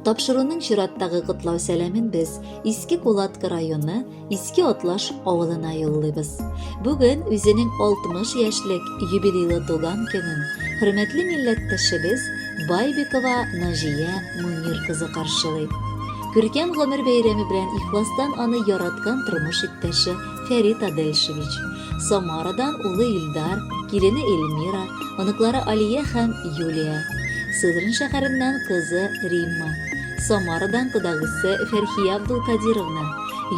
Тапшыруның чираттагы котлау сәламен без Иске Кулатка районы Иске Атлаш авылына юллыйбыз. Бүген үзенең 60 яшьлек юбилейлы туган көнен хөрмәтле милләттәшебез Байбикова Наҗия Мунир кызы каршылый. Күркәм гомер бәйрәме белән ихластан аны яраткан тормыш иптәше Фәрит Адельшевич, Самарадан улы Илдар, килене Эльмира, оныклары Алия һәм Юлия, Сызран шәһәреннән кызы Римма, Самарадан кодагысы Фәрхия Абдулкадировна,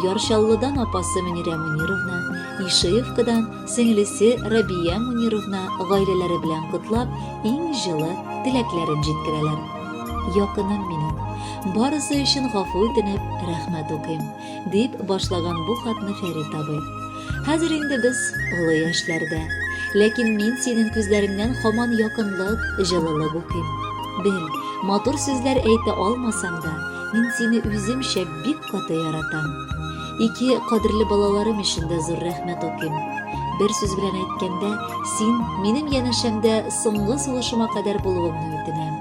Яр Чаллыдан апасы Мөнирә Мөнировна, Ишеевкадан сеңлесе Рабия Мөнировна гаиләләре белән котлап, иң җылы теләкләрен җиткерәләр. Якыным минем, барысы өчен гафу үтенеп, рәхмәт укыйм. Дип башлаган бу хатны Фәрит абый. Хәзер инде без олы яшьләрдә. Ләкин мин синең күзләреңнән һаман якынлык, җылылык укыйм. Бел, матур сүзләр әйтә алмасам да, мин сине үземчә бик каты яратам. Ике кадерле балаларым өчен дә зур рәхмәт укыйм. Бер сүз белән әйткәндә, син минем янәшәмдә соңгы сулышыма кадәр булуыңны үтенәм.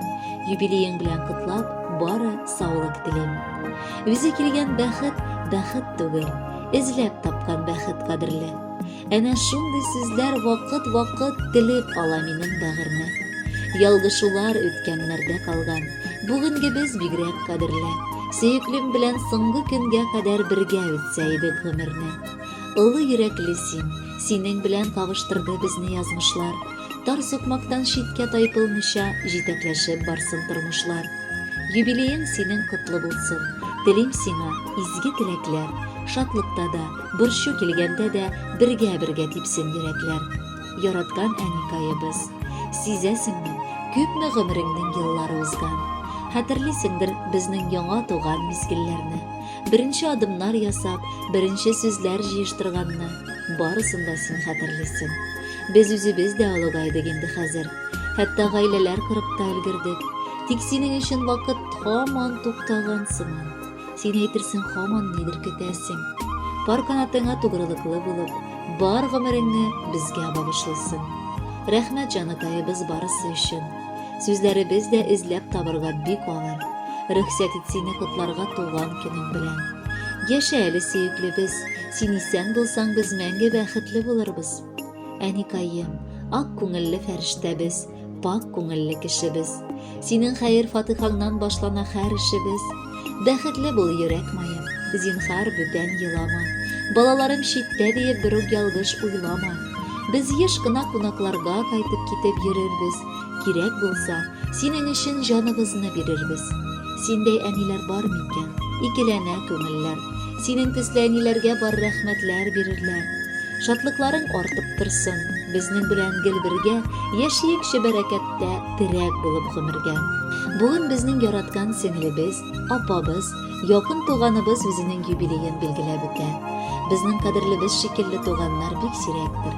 Юбилеең белән котлап, бары саулык телим. Үзе килгән бәхет бәхет түгел, эзләп тапкан бәхет кадерле. Әнә шундый сүзләр вакыт-вакыт телеп ала минем бәгырьне. Ялгышулар үткәннәрдә калган, бүгенгебез бигрәк кадерле. Сөеклем белән соңгы көнгә кадәр бергә үтсә идек гомерне. Олы йөрәкле син, синең белән кавыштырды безне язмышлар. Тар сукмактан читкә тайпылмыйча җитәкләшеп барсын тормышлар. Юбилеең синең котлы булсын. Телим сиңа изге теләкләр. Шатлыкта да, борчу килгәндә дә бергә-бергә типсен йөрәкләр. Яраткан әникаебыз, сизәсеңме, күпме гомереңнең еллары узган. Хәтерлисеңдер безнең яңа туган мизгелләрне. Беренче адымнар ясап, беренче сүзләр җыештырганны. Барысын да син хәтерлисең. Без үзебез дә олыгайдык инде хәзер. Хәтта гаиләләр корып та өлгердек. Тик синең өчен вакыт һаман туктаган сыман. Син әйтерсең һаман нидер көтәсең. Пар канатыңа тугрылыклы булып, бар гомереңне безгә багышлыйсың. Рәхмәт, җаныкаебыз, барысы өчен. Сүзләребез дә эзләп табырга бик авыр. Рөхсәт ит сине котларга туган көнең белән. Яшә әле, сөеклебез. Син исән булсаң, без мәңге бәхетле булырбыз. Әникаем, ак күңелле фәрештәбез, пакь күңелле кешебез. Синең хәер-фатихаңнан башлана һәр эшебез. Бәхетле бул, йөрәк маем, зинһар, бүтән елама. Балаларым читтә диеп берүк ялгыш уйлама. Без еш кына кунакларга кайтып китеп йөрербез, кирәк булса, синең өчен җаныбызны бирербез. Синдәй әниләр бар микән? Икеләнә күңелләр. Синең төсле әниләргә бар рәхмәтләр бирерләр. Шатлыкларың артып торсын, безнең белән гел бергә яшиекче бәрәкәттә, терәк булып гомергә. Бүген безнең яраткан сеңлебез, апабыз, якын туганыбыз үзенең юбилеен билгеләп үтә. Безнең кадерлебез шикелле туганнар бик сирәктер.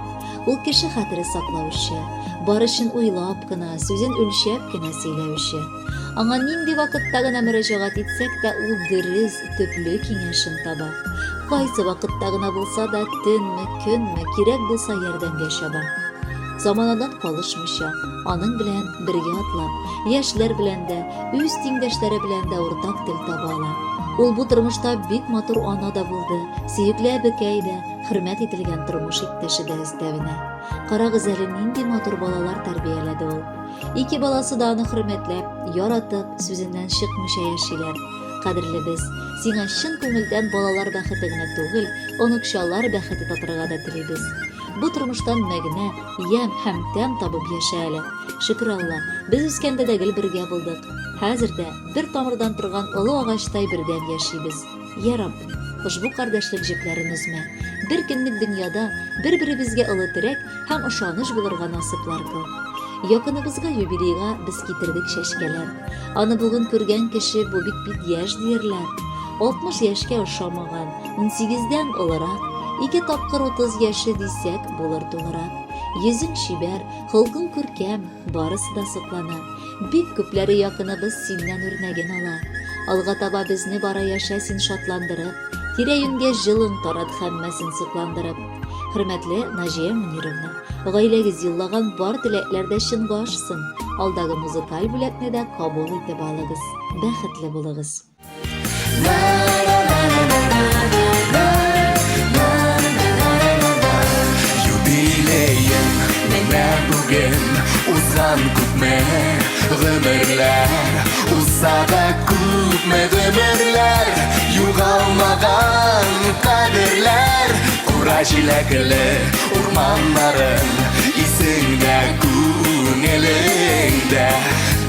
Ул кеше хәтере саклаучы, бар эшен уйлап кына, сүзен үлчәп кенә сөйләүче. Аңа нинди вакытта гына мөрәҗәгать итсәк тә, ул дөрес, төпле киңәшен таба. Кайсы вакытта гына булса да, төнме, көнме, кирәк булса ярдәмгә чаба. Заманадан калышмыйча, аның белән бергә атлап, яшьләр белән дә, үз тиңдәшләре белән дә уртак тел таба ала. Ул бу тормышта бик матур ана да булды, сөекле әбекәй дә, хөрмәт ителгән тормыш иптәше дә өстәвенә. Карагыз әле, нинди матур балалар тәрбияләде ул. Ике баласы да аны хөрмәтләп, яратып, сүзеннән чыкмыйча яшиләр. Кадерлебез, сиңа чын күңелдән балалар бәхете генә түгел, оныкчалар бәхете татырга да телибез. Бу тормыштан мәгънә, ямь һәм тәм табып яшә әле. Шөкер Алла, без үскәндә дә гел бергә булдык. Хәзер дә бер тамырдан торган олы агачтай бердәм яшибез. Йә Рабб, ошбу кардәшлек җепләрен өзмә. Бер көнлек дөньяда бер-беребезгә олы терәк һәм ышаныч булырга насыйплар кыл. Якыныбызга юбилейга без китердек чәчкәләр. Аны бүген күргән кеше бу бик бит яшь диерләр. 60 яшькә ошамаган, 18-дән олырак, ике тапкыр 30 яше дисәк булыр тулырак. Йөзең чибәр, холкың күркәм, барысы да соклана. Бик күпләре якыныбыз синнән үрнәген ала. Алга таба безне бара яшә син шатландырып, тирә-юньгә җылың тарат һәммәсен сокландырып. Хөрмәтле Наҗия Мөнировна, гаиләгез юллаган бар теләкләр дә чынга ашсын. Алдагы музыкаль бүләкне дә кабул итеп алыгыз. Бәхетле булыгыз. Юбилеем менә бүген узган күпме гомерләр узса да күпме гомерләр югалмаган кадерләр кура җиләкле урманнарың исеңдә күңелеңдә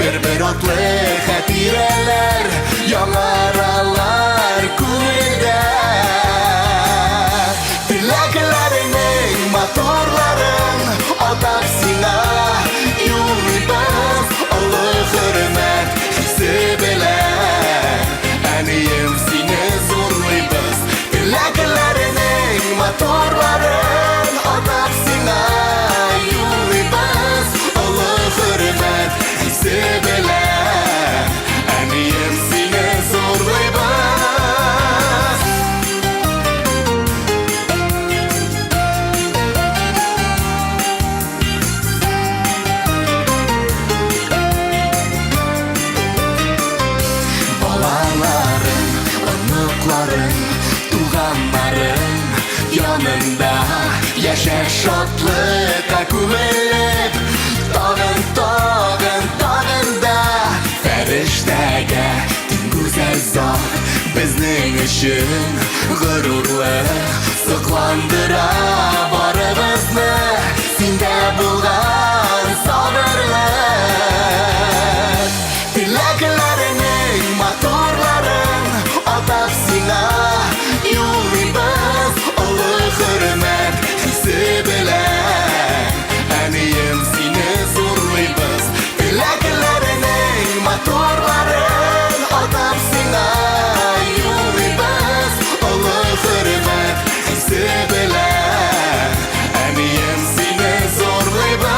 бер-бер атлы хатирәләр яңаралар күңелдә теләкләреңнең матурларын атап сиңа юллыйбыз олы хөрмәт хисе белән әнием сине зурлыйбыз теләкләреңнең матурларын атап сиңа юллыйбыз олы хөрмәт хисе белән әнием сине зурлыйбыз. Балаларың, оныкларың, туганнарың янында яшә шатлыкка күмелеп, тагын, тагын, тагын да фәрештәгә тиң гүзәл зат безнең өчен горурлык сокландыра барыбызны синдә булган сабырлык. Теләкләреңнең матурларын атап сиңа юллыйбыз олы хөрмәт хисе белән әнием сине зурлыйбыз теләкләреңнең матурларын атап сиңа юллыйбыз олы хөрмәт хисе белән әнием сине зурлыйбыз.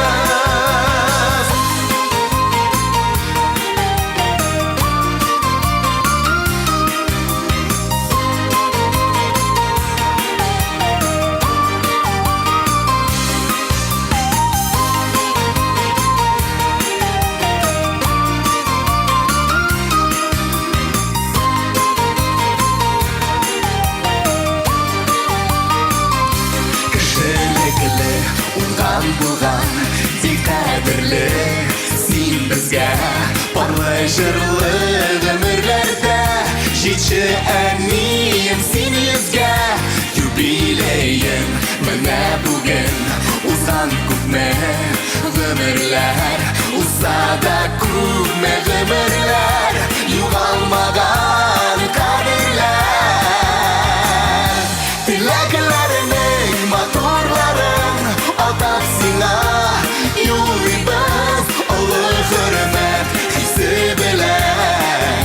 Кешелекле, уңган булган, бик кадерле син безгә парлы җырлы гомерләрдә җитче әнием син йөзгә юбилеем менә бүген узган күпме гомерләр узса да күпме гомерләр югалмаган кадерләр теләкләреңнең матурларын атап сиңа юллыйбыз олы хөрмәт хисе белән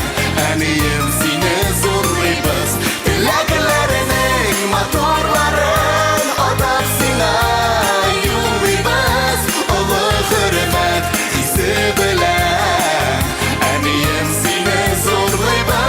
әнием сине зурлыйбыз теләкләреңнең матурларын атап сиңа юллыйбыз олы хөрмәт хисе белән әнием сине зурлыйбыз.